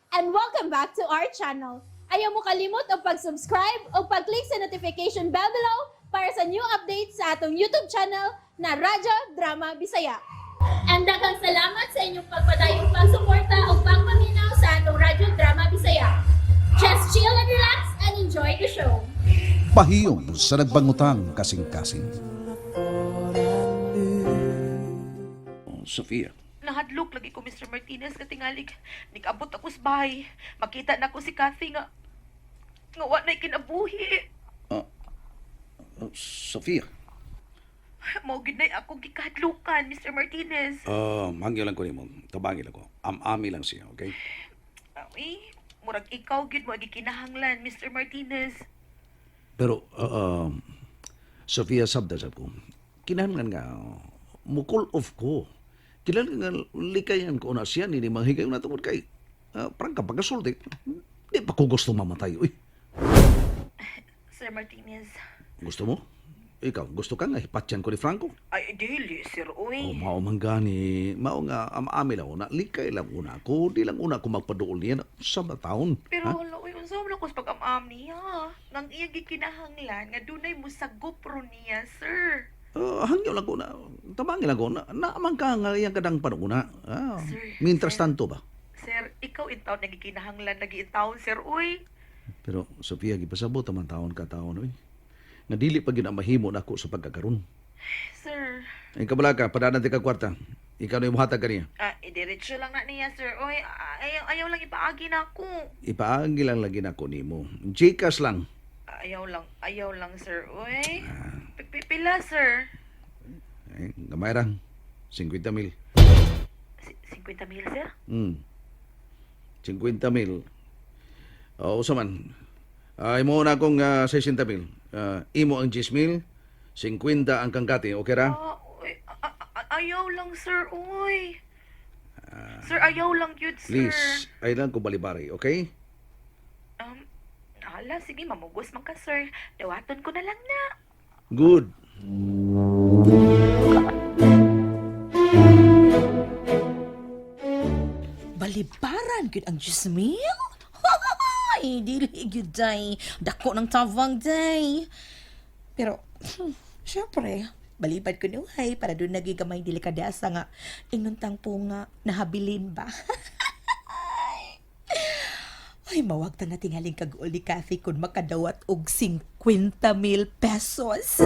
And welcome back to our channel. Ayaw mo kalimot og pag-subscribe o pag-click sa notification bell below para sa new updates sa atong YouTube channel na Radyo Drama Bisaya. And daghang salamat sa inyong pagpadayong pagsuporta o pagpaminaw sa atong Radyo Drama Bisaya. Just chill and relax and enjoy the show. Pahiyom sa nagbangutang kasing-kasing. Sofia. Nahadlok lagi ko, Mr. Martinez, katingalig. Nag-abot ako sa bahay. Makita na ko si Kathy nga nga wa na'y kinabuhi. Oh, Sofia. Mao gid na'y akong gikahadlukan, Mr. Martinez. Hangyo lang ko nimo. Tabangi lang ko. Am-ami lang siya, okay? Ay, murag ikaw gid mo gikinahanglan, Mr. Martinez. Pero, Sofia, sabda sab ko. Kinahanglan nga, mo call off ko. Kinahanglan nga likayan ko na siya, nini manghigayon na tungod kay, parang kapagasulti, di pa ko gusto mamatay, uy. Sir Martinez. Gusto mo? Ikaw, gusto ka nga, hipatyan ko ni Franco? Ay, dili, sir, uy. Oh, mao man gani, mao nga am-ami lang una, likay lang una ko, di lang una ko magpaduol niya sa taon. Pero hala, uy, unsa man ako sa pag-am-am niya? Nang iya gikinahanglan nga dunay musagop ro niya, sir. Hangyo lang ko na, tabangi lang ko na, naaman ka nga iyang kadang panuna. Ah, Sir, mientras sir. tanto ba? Sir, ikaw in taon nagikinahanglan lagi in taon, sir, uy. Pero Sofia, gipasabot man taon ka taon oy. Nga dili pa gyud ang mahimo nako sa pagkakaron. Sir, Ay kabala ka, padanan ti ka kwarta. Ikaw na yung muhatag kaniya. ah, idiretso lang na niya, sir. Oy, ayaw, ayaw lang ipaagi na ako. Ipaagi lang lagi nako nimo. Gcash lang. Ayaw lang, sir. Oy. Pila, sir? Ay, gamay ra. 50 mil. 50 mil, sir? 50 mil. Oo, usa man. Imo na akong 60 mil. Imo ang 10 mil, 50 ang kangkati. Okay ra? Ah, oy, ayaw lang, sir. Oy. Sir, ayaw lang yun, sir. Please, ay lang ko balibari, okay? Hala, sige, mamugos man ka, sir. Dawaton ko na lang na. Good. Balibaran gyud ang Diyos mil. Ay, dili gyud day. Dako ng tawang day. Pero, syempre, balibad ko nuhay para doon nagigamay delikadesa nga ingnon po nga nahabilin ba. Ay, mawag ta na tingaling kag-uli ni Kathy kung makadawat og 50 mil pesos.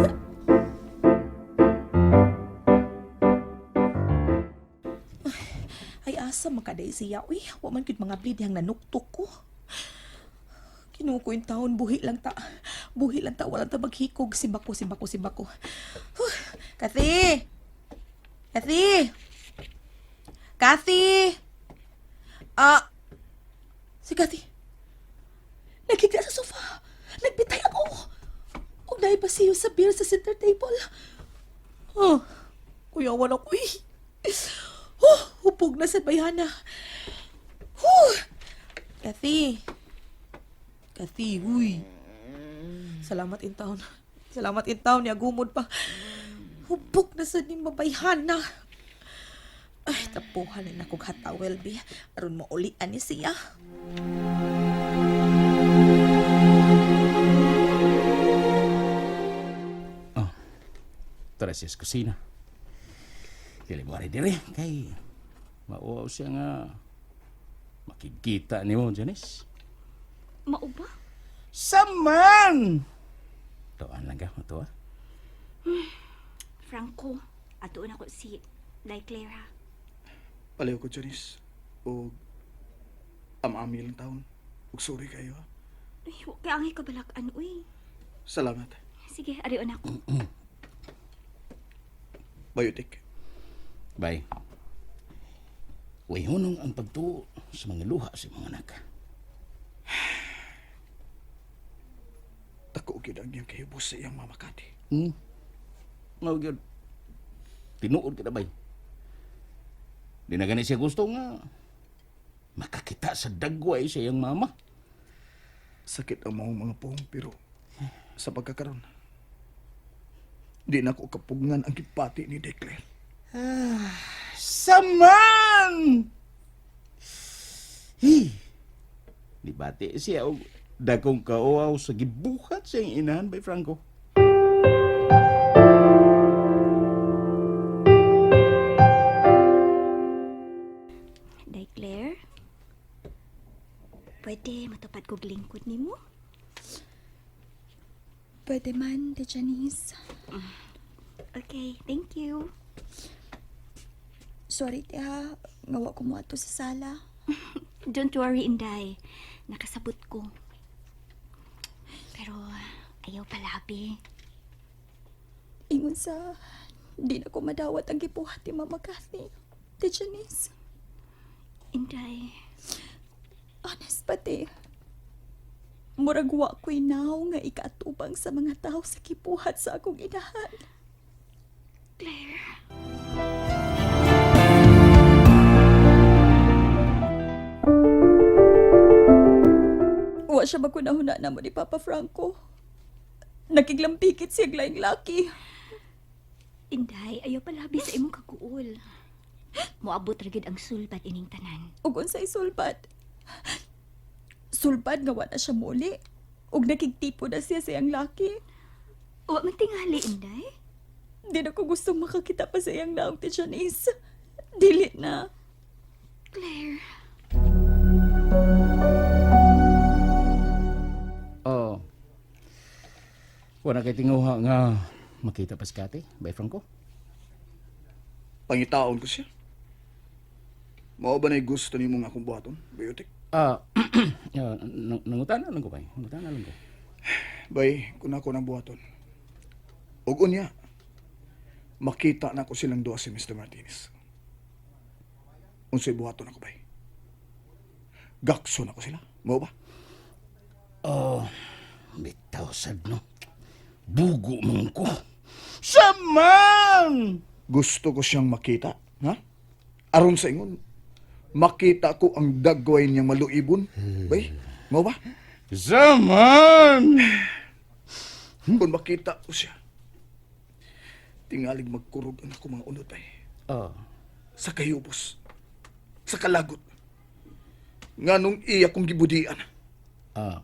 Ay, asa makaday siya. Uy, wa man gyud mga bleed yang nanuktok ko. Kinuha ko yung taon, buhi lang ta. Buhi lang ta, walang ta maghikog. Simbako, simbako, simbako. Huh. Kathy! Kathy! Kathy! Ah! Si Kathy. Nagigda sa sofa. Nagbitay ako. Og naibasiyo sa beer sa center table. Oh, kuyawan ako eh. Oh, hupog na sa bayana. Huh! Kathy. Kathy, uy. Salamat in town. Salamat in town, niagumod pa. Hupog na sa ni mabayhana. Ay, tapuhan na nakog hatawel, bi. Aron maulian ni siya. Tara siya sa kusina. Dili mo dire kay mauaw siya nga makikita nimo, Janice. Mao ba? Saman! Tuan lang ka, matuwa. Franco, atuon ako si Day Clara. Palayo ko, Janice. O am-ami lang taon. Ug sorry kayo. Ha. Uy, wa kay angay kabalak-an uy. Salamat. Sige, arion ako. Biotic. Bay. Way hunong ang pagtuo sa mga luha sa mga anak. Dako gyud ang iyang kahibos sa iyang mama Kati. Mao gyud. Tinuod kita bay. Di na gani siya gusto nga makakita sa dagway sa iyang mama. Sakit ang maong mga pong pero sa pagkakaron di na ko kapugngan ang gipati ni Declan. Saman! Hi! Nibati siya og dagkong kauaw sa gibuhat sa iyang inahan bay Franco. Day Claire, pwede matupad kog lingkod nimo? Pwede man, Te Janice. Okay, thank you. Sorry, te ha. Ngawa ko mo ato sa sala. Don't worry, Inday. Nakasabot ko. Pero ayaw palabi. Ingon sa, di na ko madawat ang gibuhat ni Mama Kathy. Te Janice, Inday, honest pa, te. Murag wa ko'y naw nga ikaatubang sa mga tao sa kipuhat sa akong inahan. Claire. Wa siya magkunahuna na mo ni Papa Franco. Nakiglampikit siya glaing laki. Inday, ayaw palabi sa imong kaguol. Moabot ra gyud ang sulbad ining tanan. Ug unsay sulbad. Sulbad nga wa na siya muli. Ug nakigtipo na siya sa iyang laki. Wa man tingali, Inday. Di na ko gustong makakita pa sa iyang naong, Te Janice. Dili na. Claire. Oh. Wala kay tinguha nga makita pa si Kate, bay Franco. Pangitaon ko siya. Mao ba na'y gusto nimo nga akong buhaton, Bayutik? Ah, nangutana lang ko bay. Nangutana lang ko. Bay, kung ako nang buhaton. Ug unya, makita na ko silang duha si Mr. Martinez. Unsay buhaton ako, bay? Gakso na ko sila. Mao ba? Oh, bitaw sad no. Bugo man ko. Saman! Gusto ko siyang makita, ha? Aron sa ingon, makita ko ang dagway niyang maluibon. Bay, mao ba? Saman! Kung makita ko siya, tingalig magkurog ang ako mga unod ay. Oh, Sa kayubos, sa kalagot. Nganong iya kong gibudian. ah,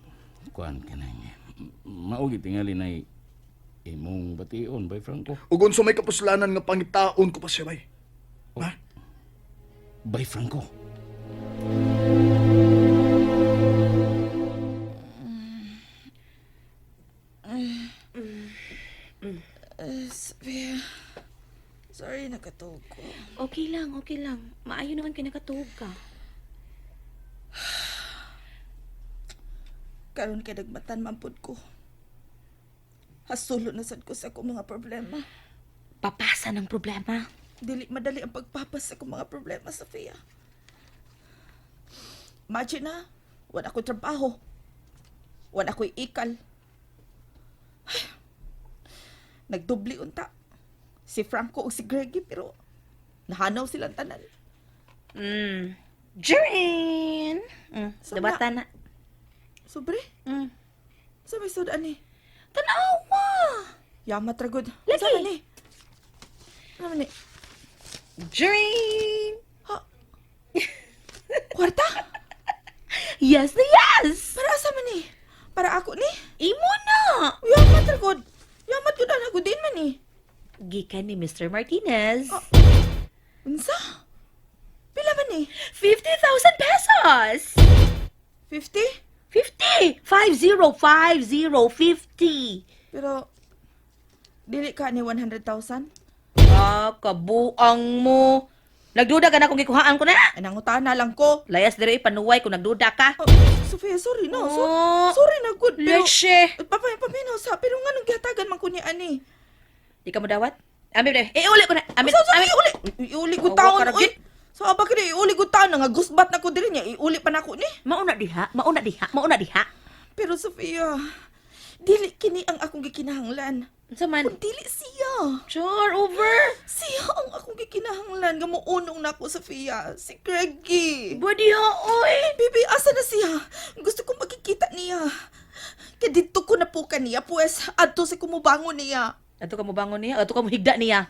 kuan ka na niya. Maugi tingali na imong bation bay Franco. Ug unsa may kapuslanan nga pangitaon ko pa siya, bay. Ha? Bay Franco. Sophia, sorry nakatulog ko. Okay lang, okay lang. Maayo naman kay nakatuog ka. Karon kay nagmatan man pud ko. Hasulo na sad ko sa akong mga problema. Papasa ng problema. Dili madali ang pagpapas sa akong mga problema, Sophia. Imagine na, wala ako'y trabaho. Wala ako'y ikal. Ay, nagdubli unta. Si Franco o si Greggy pero nahanaw silang tanan. Jerin! Sama. Debata na. Sobre? Sa may sud ani? Tanawa! Yamat ra gud. Lagi. Sa man ni? Ano man ni? Jerin! Ha? Kwarta? Yes na yes! Para asa man ni? Para ako ni? Imo na! Yamat ra gud. Yamat gud ana gud din man ni. Gikan ni Mr. Martinez. Unsa? Pila man ni? 50,000 pesos! 50? 50! 50, 50, 50. Pero dili ka ni 100,000? Ah, kabuang mo. Nagduda ka na kung gikuhaan ko na. Ay nangutana lang ko. Layas dire panuway kung nagduda ka. Oh, Sofia, sorry no. So, Oh. sorry na good. Pero, Leche. Papa, paminaw sa. Pero nga nung gihatagan man ko ni ani. Di ka mo dawat? Amin, amin. Eh, uli ko na. Amin, So, so, amin. iuli. Iuli ko Awa taon. ka ra, Uy. gid. So, aba ka iuli ko taon. Nga gusbat na ko diri niya. Iuli pa na ko ni. Mauna diha, mauna diha, mauna diha. Pero Sofia, dili kini ang akong gikinahanglan. Unsa man? Kung dili siya. Sure, over. Siya ang akong gikinahanglan. Nga muunong na ako, Sofia. Si Greggy. Body ha, oy. Bibi, asa na siya? Gusto kong makikita niya. Kaya dito ko na po kaniya, pues adto sa kumubangon niya. Ato ka mo bangon niya, ato ka mo higda niya.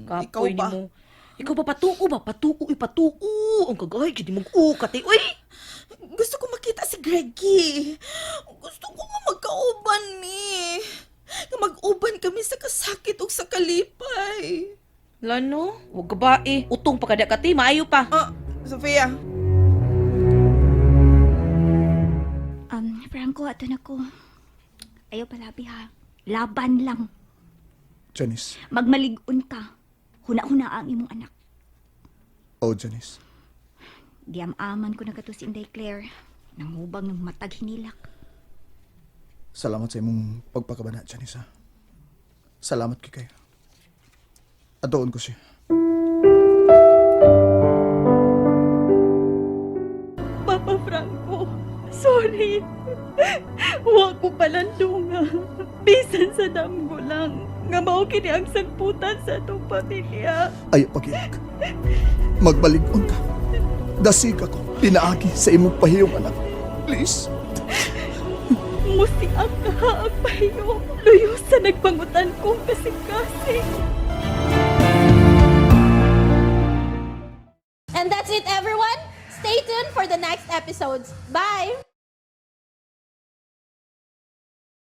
Ikaw Kapoy ba? nimo. Ikaw ba patuo ba? Patuo, ipatuo. Ang kagay, gid mo u kati. Uy. Gusto ko makita si Greggy. Gusto ko nga magkauban mi. Nga mag-uban kami sa kasakit ug sa kalipay. Lano, wag ka ba eh. Utong pa kada kati, maayo pa. Ah, Sofia. Franco, ato na ko. Ayaw palabi ha. Laban lang. Janice. Magmalig-on ka. Huna-huna ang imong anak. Oh, Janice. Diam-aman ko na kato si Inday Claire. Nangubang ng matag hinilak. Salamat sa imong pagpakabana, Janice, ha? Salamat kay kayo. Atoon ko siya. Papa Franco, sorry. Wa ko palandunga. Bisan sa damgo lang. Nga mao kini ang sagputan sa atong pamilya. Ayaw pag-iyak. Magbalik-on ka. Dasig ako. Pinaagi sa imong pahiyong anak. Please. Musiak ka ang pahiyo. Luyo sa nagpangutan kong kasing-kasing. And that's it, everyone. Stay tuned for the next episodes. Bye!